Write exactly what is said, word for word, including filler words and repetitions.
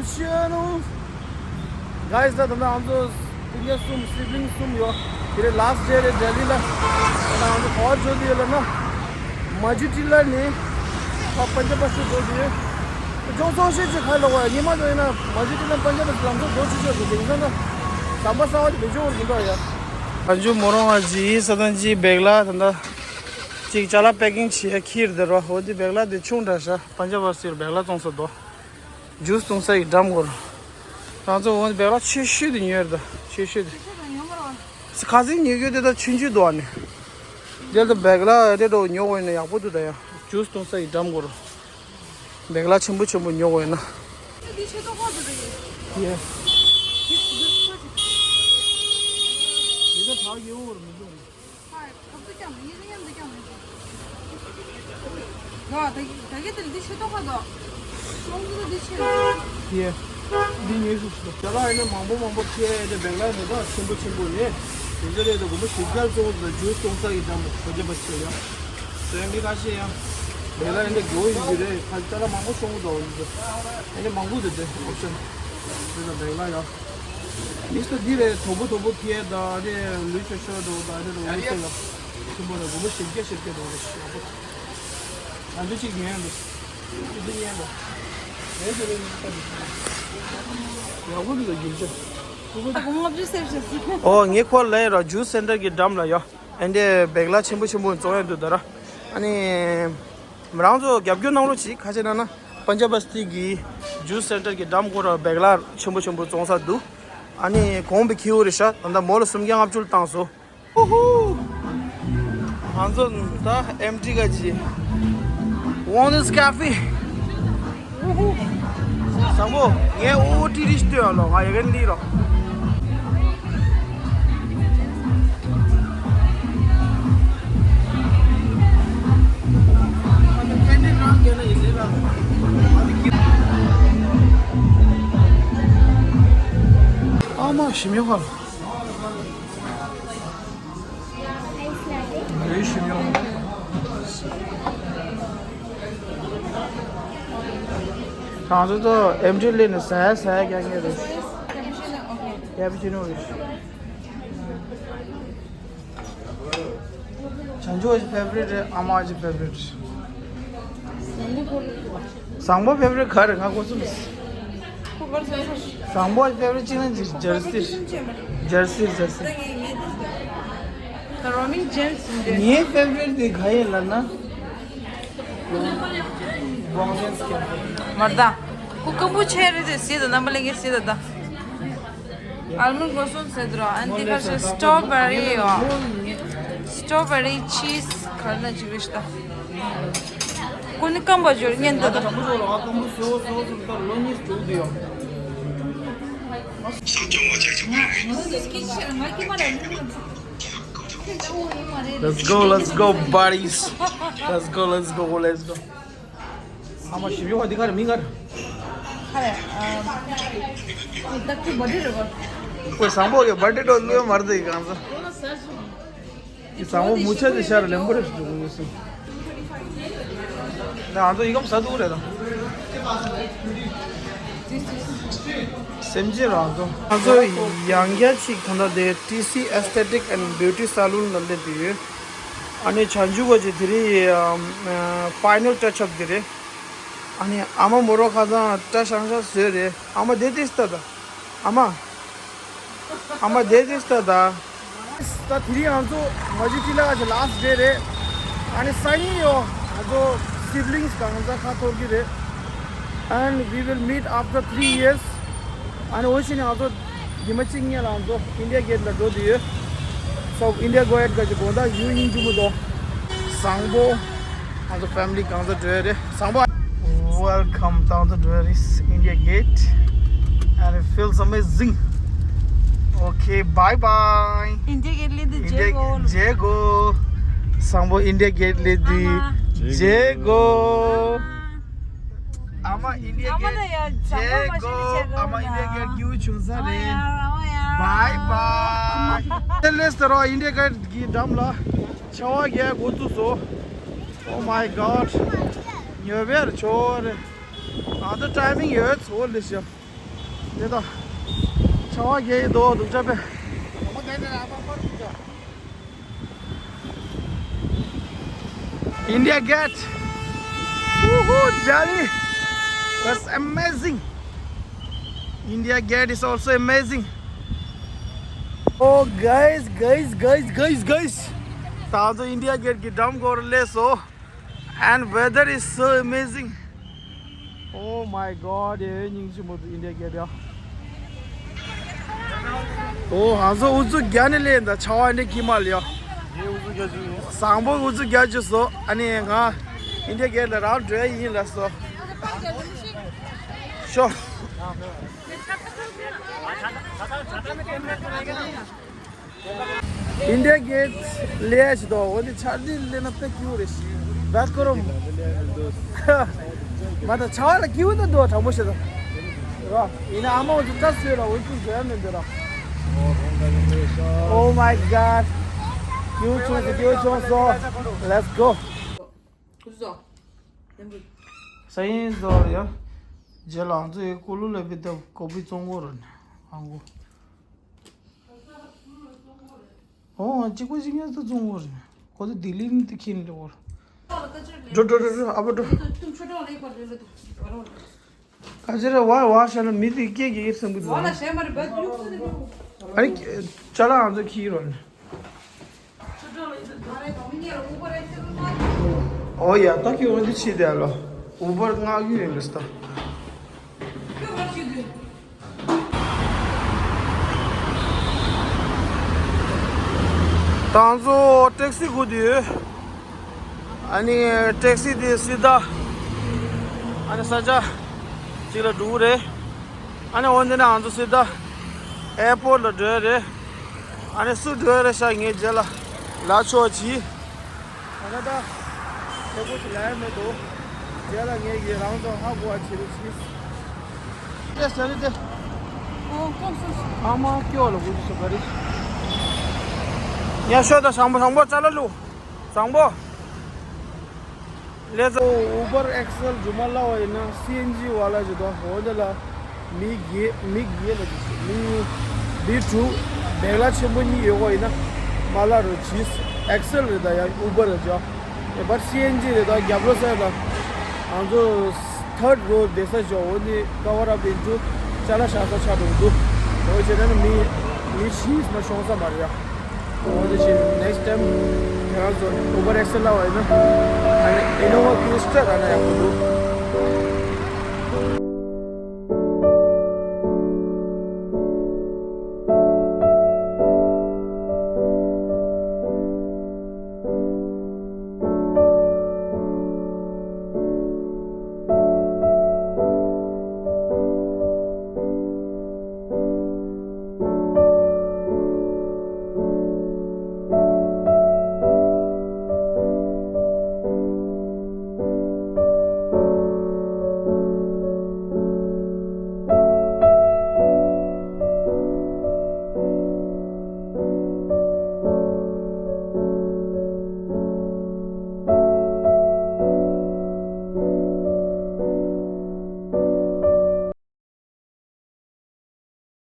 Guys, ད་ད་ང་ཚོ་སྤུན་ཀྱག་གསུམ་སིབ་ལིང་གསུམ་ཡོད། དེ་རིང་ལཱ་སི་ཊི་ཌེ་རེད་ལྡི་ལི་ལ། ད་ང་ཚོ་ག་པར་འགྲོ་འདོད་ཡོད་ལབ་ན། མ་ཇུ་ཊི་ལ་ནས་ཕར་པན་ཇབ་བ་སི་ཊི་འགྲོ་འདོད་ཡོད། འགྲོ་ཚོང་ཤེས་ཅིག་ཁ་ལོག་བ་ཉི་མ་དང་ཡིན་ན་མ་ཇུ་ཊི་ལ་པན་ཇབ་བ་སི་ཊི་ལམ་སང་འགྲོ་ཆོག་ཆོག་འདུག་དེང་སང་ད་ཟམ་པ་གསར་པ་དེ་བེད་སྤྱོད་འོར་གྱིན་འདུག་ཡ། ཁ་མཆུ་མོ་རང་བ་ཇི་ས་དང་ཇི་བེག་ལ་ད་ད་ཅིག་ཅ་ལག་པེ་ཀིང་བྱེད་ཡ་ཁྱེར་དེ་རོ། འོ་དེ་བེག་ལ་དེ་ཆུང་དྲགས་ཤག་པན་ཇབ་བ་སི་ཊི་བེག་ལ་བཙོང་ས་འདུག་ཇུས་བཏུང་ས་ཡི་འགྲམ་སྐོར། ང་ཚོ་འོ་བེག་ལ་ཆེ་ཤོས་དེ་ཉོས་རེད་ད། ཆེ་ཤོས་དེ། ཁ་སང་ཉོ་རྒྱུ་དེ་ད་ཆུང་ཆུང་འདུག་ཨ་ནི། དེ་ལ་ད་བེག་ལ་དེ་འདྲ་ཉོ་དགོས་ན་ཡག་པོ་འདུག་ད་ཡ། ཇུས་བཏུང་ས་ཡི་འགྲམ་སྐོར། བེག་ལ་ཆེན་པོ་ཆེན་པོ་ཉོ་དགོས་ན། ཡེ། ད་ག་གི་འདི་ཆེ་ཏོག་ཁ་དོ། ཤོང་ཙི་འདི་ཆེ། ཡེ། འདི་ཉོས་ཤིག་ཤིག་ཅ་ལག་ཡིན་ན་མང་པོ་མང་པོ་ཁྱེར་ཡ་དེ་བེག་ལ་ནི་ད་ཆེན་པོ་ཆེན་པོ་ནས། དེ་ཚོ་རེད་ད་སྒོར་མོ་བཞི་བརྒྱ་བཙོང་ད་ཇུས་བཏུང་ས་ཡི་འགྲམ་གོ་རྒྱབ་པ་ཆེ་ཡ། དེ་མི་ཁ་ཤས་ཡ། བེག་ལ་ཡིན་ན་དགོས་ཡོད་ཀྱི་རེད། ཁ་ཅ་ལག་མང་པོ་ཤོང་གི་འདུག་ཡིན་ཙང་། ཡིན་ན་མང་པོ་འདུག་དེ་ཨོབ་ཤན། དེ་ད་བེག་ལ་ཡ། མི་སྟོ་འདི་རེད། དོ་པོ་དོ་པོ་ཁྱེར་ད་རེད། ལུས་ཆ་ཤོར་འགྲོ་ད་རེད། རོ་མི་སྟོ་ཡ། ཆེན་པོ་རེད། སྒོར་མོ་བཞི་བརྒྱ་བཞི་བརྒྱ་འགྲོ་རེད། ཡག་པོ། ང་ཚོ་གཅིག་ཉོས་འདུག་ཅི་འདི་ཉོས་འདུག་ལས་དེ་རིང་ཁ་འདུག་ཡག་པོ་འདུག་རྒྱུ་ཆ། ཨོ་ངས་ཁོ་ལ་ཡ་ར་ཇུས་སེན་ཊར་གྱི་འགྲམ་ལ་ཡ། ཨ་འདི་བེག་ལ་ཆེན་པོ་ཆེན་པོ་བཙོང་ཡ་འདུག་ད་ར། ཨ་ནི། རང་ཚོ་རྒྱབ་སྐྱོར་གནང་རོགས་གྱིས། ཁ་ཆེ་ན་ན་པན་ཇབ་བ་སི་ཊི་གི་ཇུས་སེན་ཊར་གྱི་འགྲམ་སྐོར་ར་བེག་ལ་ཆེན་པོ་ཆེན་པོ་བཙོང་ས་འདུག་ཨ་ནི་གོང་པའི་ཁྱེའུ་རེད་ཤག་ད་ལྟ་མོ་ལ་སུམ་བརྒྱ་ལྔ་བཅུ་བཏང་སོང་། ཧུ་ཧུ། ང་ཚོ་ད་ཨེམ་ཊི་ག་ཅི། Want this coffee? ཧུ་ཧུ། བཟང་པོ། ངས་ཨོ་ཏི་རིས་སྟོན་ཨ་ལོ། ང་ཡ་གན་ལི་རོ། ཨ་མ་ཞི་མི་ཧོལ། རང་ཚོ་ཚོ་ཨེམ་ཆི་ལེན་ནས་ཟ་ཡ་ཟ་ཡ་རྒྱག་མཁན་རེད། ཀེ་པི་ཆི་ནོ་རེད། བྱང་ཆུབ་ཀྱི་ཕེ་ཝ་རི་ཊི་རེད། ཨ་མ་གྱི་ཕེ་ཝ་རི་ཊི་རེད། བཟང་པོ་ཕེ་ཝ་རི་ཊི་ག་རེ་ང་གོ་སོང་། བཟང་པོ་ཕེ་ཝ་རི་ཊི་གཅིག་ན་ཇར་སི། ཇར་སི་ཇར་སི། ངའི་ཕེ་ཝ་རི་ཊི་དེ་ག་ཡིན་ལབ་ན། མར་ད། ཁོ་སྐམ་པོ་ཆེ་རེད་དེ་སི་ད་རྣམ་པ་ལེན་གྱི་སི་ད་ད། ཨལ་མོན་ཌ་གོ་སོང་ཟེར་དུ་ར། ཨན་ཏི་ཁ་ཤས་སི་ཊོ་བེ་རི་ཡོད། སི་ཊོ་བེ་རི་ཆི་སི་ག་རེ་ན་ཅིག་རེད་ཤག་ད། ཁོ་ནི་སྐམ་པ་འབྱོར་ཉན་འདུག་ད། Let's go, let's go, buddies. Let's go, let's go, let's go. ཨ་མ་ཞིབ་ཡོང་བ་འདི་ག་རེ་མིང་ག་རེ། ཁ་རེ། ཨ། ད་ཁོའི་བར་ཐི་ཌེ་རེད་པ། ཁོས་བཟང་པོ་གི་བར་ཐི་ཌེ་ལོས་མ་རེད་དེ་གང་ཟེར། འདི་བཟང་པོ་མུ་ཆ་དེ་ཤར་ལེན་པོ་རེད་འདུག་ངོ་སོ། ང་ཚོ་ཡི་གམ་ཟ་འདུག་རེད་དང་། སེམས་ཅན་རང་ཚོ། ང་ཚོ་ཡང་བསྐྱར་ཅིག་ད་ལྟ་དེ་ཏི་སི་Aesthetic and Beauty Salon ལ་སླེབས་ཡོད། ཨ་ནི་བྱང་ཆུབ་པ་ཅིག་དེ་རིང་ཕའི་ནལ་ཊཆ་ཨབ་དེ་རེད། ཨ་ནི་ཨ་མ་མོ་རོ་ཁ་སང་སྐྲ་ཤང་ཤང་བཟོས་རེད། ཨ་མ་དེ་དེ་ལྟ་ད། ཨ་མ། ཨ་མ་དེ་དེ་ལྟ་ད། ད་དེ་རིང་ང་ཚོ་མ་ཇུ་ཊི་ལ་གི་ལཱ་སི་ཊི་ཌེ་རེད། ཨ་ནི་སང་ཉིན་ཡོ་ང་ཚོ་སིབ་ལིང་སི་གང་ཟག་ཁ་ཐོར་གི་རེད། And we will meet after three years. ཨ་ནི་འོ་ཤི་ནི་ང་ཚོ་ཉི་མ་གཅིག་ཉལ་ལ་ང་ཚོ་ཨིན་ཌི་ཡ་གེ་ཊི་ལ་འགྲོ་དུས་ཡོད། So India གེ་ཊི་ག་ཅི་དགོང་དག་ཡུ་ཡིན་ཇུ་མུ་དོ། བཟང་པོ། ང་ཚོ་ཕེ་མི་ལི་གང་ཚ་འགྲོ་ཡ་རེད་བཟང་པོ། Welcome down to tourist India gate and it feels amazing. Okay, bye bye. ཨིན་ཌི་ཡ་གེ་ཊི་ལེན་དུ་མཇལ་གོ། མཇལ་གོ། བཟང་པོ་ཨིན་ཌི་ཡ་གེ་ཊི་སླེབས་དུས་མཇལ་གོ། ཨ་མ་ཨིན་ཌི་ཡ་གེ་ཊི་མཇལ་གོ། ཨ་མ་ཨིན་ཌི་ཡ་གེ་ཊི་སྐྱིད་པོ་བྱུང་ས་རེད། Bye bye. དེ་ལས་ཟེར་བ་ཨིན་ཌི་ཡ་གེ་ཊི་གི་འགྲམ་ལ་ཆར་པ་རྒྱག་འགོ་བཙུགས་སོང་། Oh my god. ཉོ་བེར་ཆོ་རེད། ཨ་ད་ཊའི་མིང་ཡོད་ཚོ་ལེ་ཤ། དེ་དང་། ཆར་པ་རྒྱག་གི་འདུག་སྡུག་ཅག་པས། India Gate. Woohoo, Delhi. That's amazing. India Gate is also amazing. Oh, guys, guys, guys, guys, guys. ད་ང་ཚོ་India Gate གི་འགྲམ་སྐོར་སླེབས་སོང་། And weather is so amazing. Oh my God, ཡེ་སྙིང་རྗེ་མོ་འདུག India Gate ཡ། ཨོ་ང་ཚོ་ཨུ་ཚུགས་རྒྱག་ནས་སླེབས་ད། ཆར་པ་འདི་གི་མ་ལ་ཡ། ངས་ཨུ་ཚུགས་རྒྱག་རྒྱུ་ཡིན། བཟང་པོ་ཨུ་ཚུགས་རྒྱག་རྒྱུ་བཟོ། ཨ་ནི་ང་India Gate ལ་རང་འགྲོ་ཡ་ཡིན་ལ་སོ། ཤོ། India Gate ལས་ཞིག་དོ། འོ་འདི་ཆར་འདི་ལས་ན་དཔེ་སྐྱིད་རེད་ཤི། བད་ཀོ་རོམ། མ་ད་ཆར་ལ་སྐྱིད་ད་འདུག་དྲང་པོ་བཤད་ད། རོ། ཡིན་ན་ཨ་མ་འོ་ཚོ་ལྟ་སོས་ར། འོ་ཚོ་འགྲོ་ཡ་མི་འདུག་ར། Oh my God. སྐྱིད་བྱུང་སོ། སྐྱིད་བྱུང་སོ། Let's go. ས་ཡིན་ཟོ་ཡ། རྗེས་ལ་ང་ཚོ་ཡི་ཀུ་ལུ་ལ་བི་ད་ཀོ་པི་བཙོང་གོ་ར་ནི་ཨང་གོ། ཨོ་ང་གཅིག་པ་གཅིག་ཉལ་དུ་བཙོང་གོ་ར་ནི། ཁོ་ཚོ་ལྡི་ལི་ནི་དེ་ཁྱིན་ལེ་གོ་ར། འགྲོ་འགྲོ་འགྲོ་འགྲོ། ཨ་པ་འགྲོ། ཁ་ཅི་ར་ཝ་ཝ་ཤ་ན་མི་དེ་སྐད་ཀྱི་ཡིར་སེམས་ཀྱི་འདུག་ཨ་ནི་ཅ་ལག་ང་ཚོ་ཁྱི་རོ་ནི། ཨོ་ཡ་ད་ཁྱོད་འོན་ཏེ་ཕྱི་དེ་ལོ། ཨུ་བར་མངགས་རྒྱུ་ཡོད་མི་སྲིད་ད། ད་ང་ཚོ་ཊེག་སི་སྒུག་དུས། ཨ་ནི་ཊེག་སི་དེ་སི་ད། ཨ་ནི་ས་ཆ་གཅིག་ལ་འགྲོ་གི་རེད། ཨ་ནི་འོན་ཏེ་ནི་ང་ཚོ་སི་ད་ཨེར་པོར་ཊི་ལ་འགྲོ་ཡ་རེད། ཨ་ནི་སུ་འགྲོ་ཡ་རེད་ཤག་ངས་རྗེས་ལ་ལབ་ཆོག་གི། ད་ལྟ་ད་ལྟ་ཁྱེད་ཚོ་ལ་ཡ་མེད་དོ། རྗེས་ལ་ངས་ཀྱི་རང་ཚོ་ཧ་གོ་བ་བྱེད་རོགས་གྱིས། ཏེ་ས་རེད་དེ། ཨོ་ཀོང་སོ་སོ། ཨ་མ་སྐྱོ་ལ་གུ་སོ་ག་རེད། ཉ་ཤོ་ད་བཟང་པོ་བཟང་པོ་ཅ་ལག་བླུགས། བཟང་པོ། ལས་ཚོ། ཨུ་བར་ཨེག་སེལ་སྒྲུབ་མ་ལ་བ་ཡིན་ན་སི་ཨེན་ཇི་བ་ལ་ཞིག་དང་འོ་དེ་ལ་མི་བརྒྱད་མི་བརྒྱད་ལ་ཞིག་མི་མི་དྲུག་བེག་ལ་ཆེན་པོ་གཉིས་ཡོད་གོ་ཡིན་ན་མ་ལ་རུ་ཇིས་ཨེག་སེལ་རེད་ད་ཡ་ཨུ་བར་རེད་ཇ་ཨེ་བར་སི་ཨེན་ཇི་རེད་ད་རྒྱབ་ལོ་ས་ཡ་ལ་ང་ཚོ་ཐར་རོ་བསྡད་ས་ཞོག་འོ་ནི་ཀ་བར་ཨབ་ཡིན་དུ་ཅ་ལག་བཞག་ས་ཆགས་འགྲོ་གི་འདུག་འོ་བྱས་ན་ནི་མི་མི་ཤིས་མ་ཤོང་ས་མ་རེད་ཡ། འོ་དེ་བཞིན་next time་ཁྱེད་རང་ཚོ་ཨུ་བར་ཨེག་སེལ་ལ་བ་ཡིན་ན་ཨ་ནི་ཨི་ནོ་ཝ་ཀི་རི་སི་ཊལ་ཨ་ན་ཡག་པོ་འདུག